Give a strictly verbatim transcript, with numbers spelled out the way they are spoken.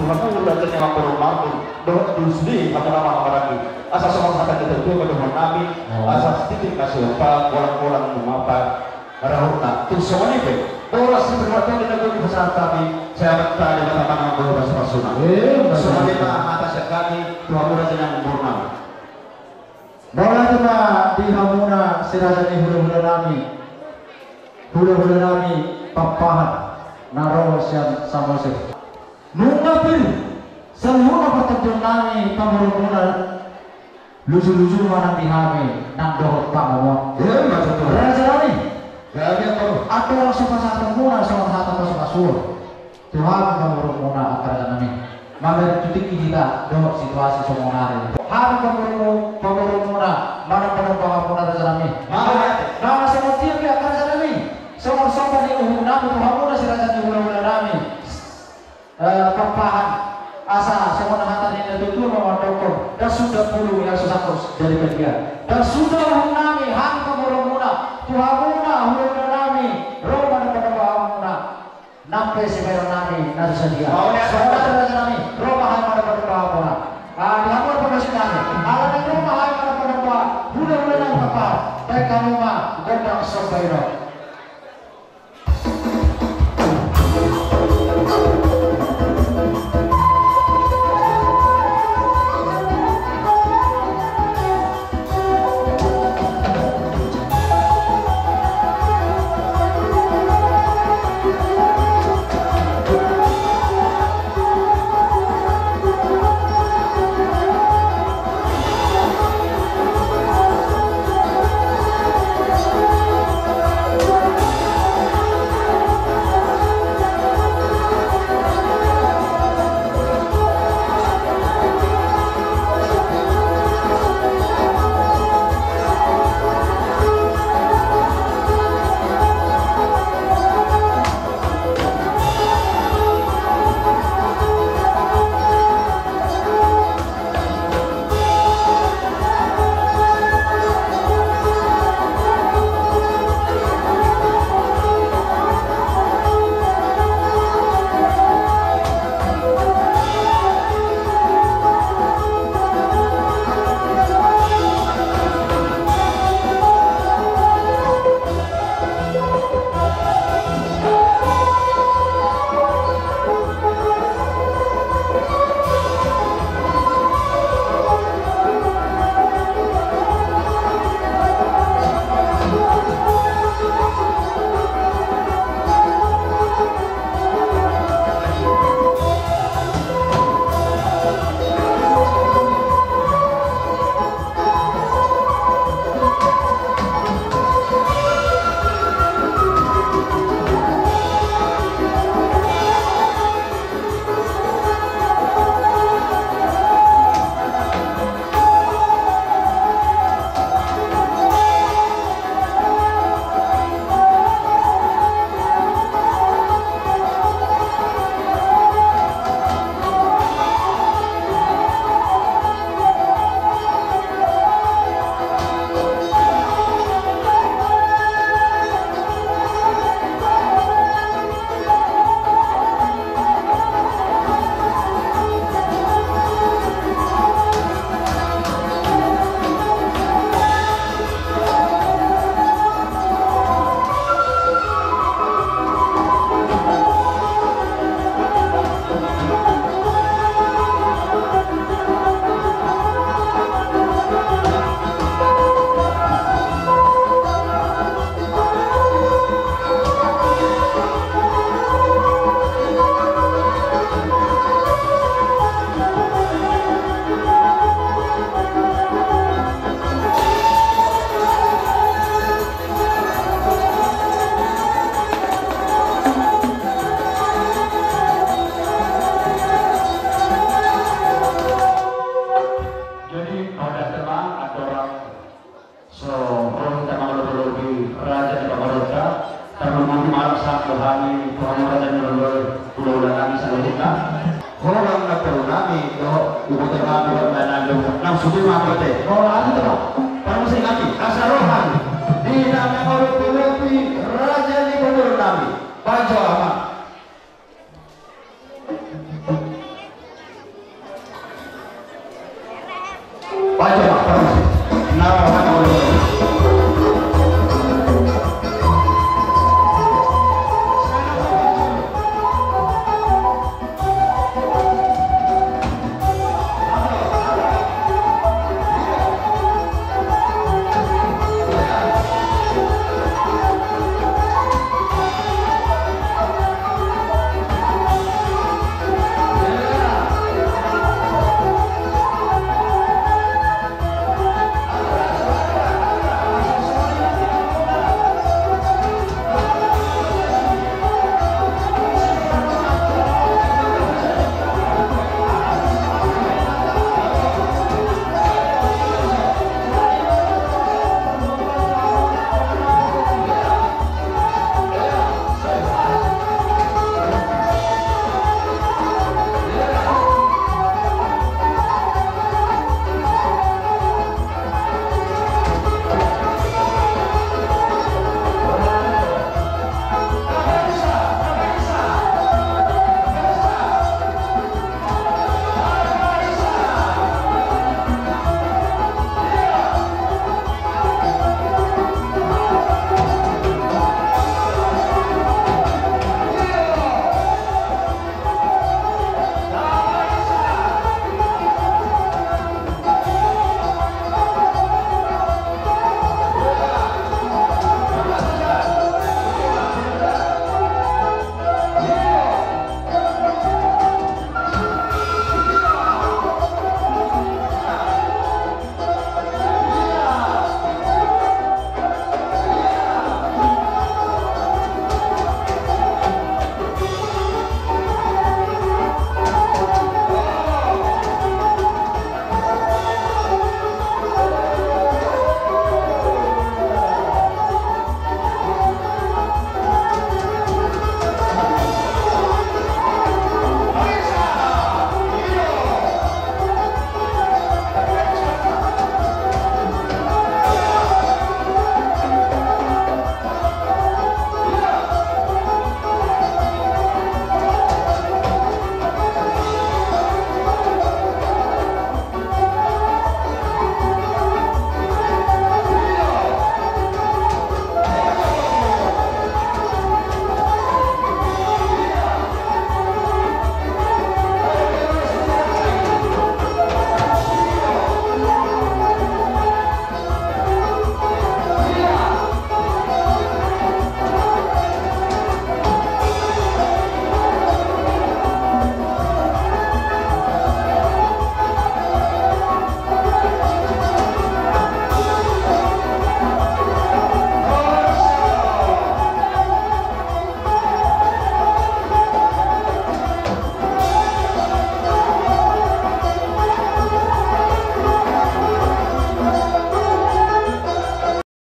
Tuhan, raja ni amang boru nami, dohot di sude hamu na marhahamaranggi. Asa songon hata ni natuatua ma dohonon nami, asa sititi ma sian i, golang-golang ma rorobotna. Tung songon i pe, boras ni panuaton ni na gabe pasahat hami, sai Amanta Debata ma na mamboan pasupasuna. Songon i ma hata sian hami, tu hamu raja ni amang boru nami. Mauliate ma di hamuna si raja ni hulahula nami, hulahula nami Pakpahan na ro sian Samosir. Nunga pir saluhutna partondion nami pamoruonmuna, luju-luju ma nang di hami nang dohot pangomoan. Raja nami, andorang so pasahatonmuna songon hata pasupasuon tu hami pamoruonmuna, angka raja nami, mamereng tu tingki hita dohot situasi songonari. Hami pamoruonmu, pamoruonmuna, manomba-nomba hamuna raja nami. Mauliate. Nunga songon dia pe, angka raja nami, songon somba ni uhum nami tu hamuna si raja ni hulahula nami, eh, Pakpahan. Asa songon hata ni natuatua ma mandokkon, ndang suda bulung yang susah terus jadi pendiam. Ndang suda uhum nami, hami pamoruonmuna, tu hamuna hulahula nami, ro manomba-nomba hamuna. Nang pe sibahenon nami na so sadia. Songon i ma raja nami, ro ma hami manomba-nomba hamuna. Ah, di hamuna pargonsi nami, ala naeng ro ma hami manomba-nomba hulahula nami Pakpahan. Bahen hamu ma gondang somba i on. Jadi, pada tenang, aturan. So, ro hita mangalobi-lobi raja ni pamoruonta, tarlumobi ma sahat tu hami, tu hamu raja ni hulahula nami saluhutna. Holan na boru nami, dohot iboto nami, dohot dainang nami, nang sude ma bote. Holan tu ma. Parmusik nami, asa roha ni na mangalobi-lobi raja ni pamoruon nami. Panjo.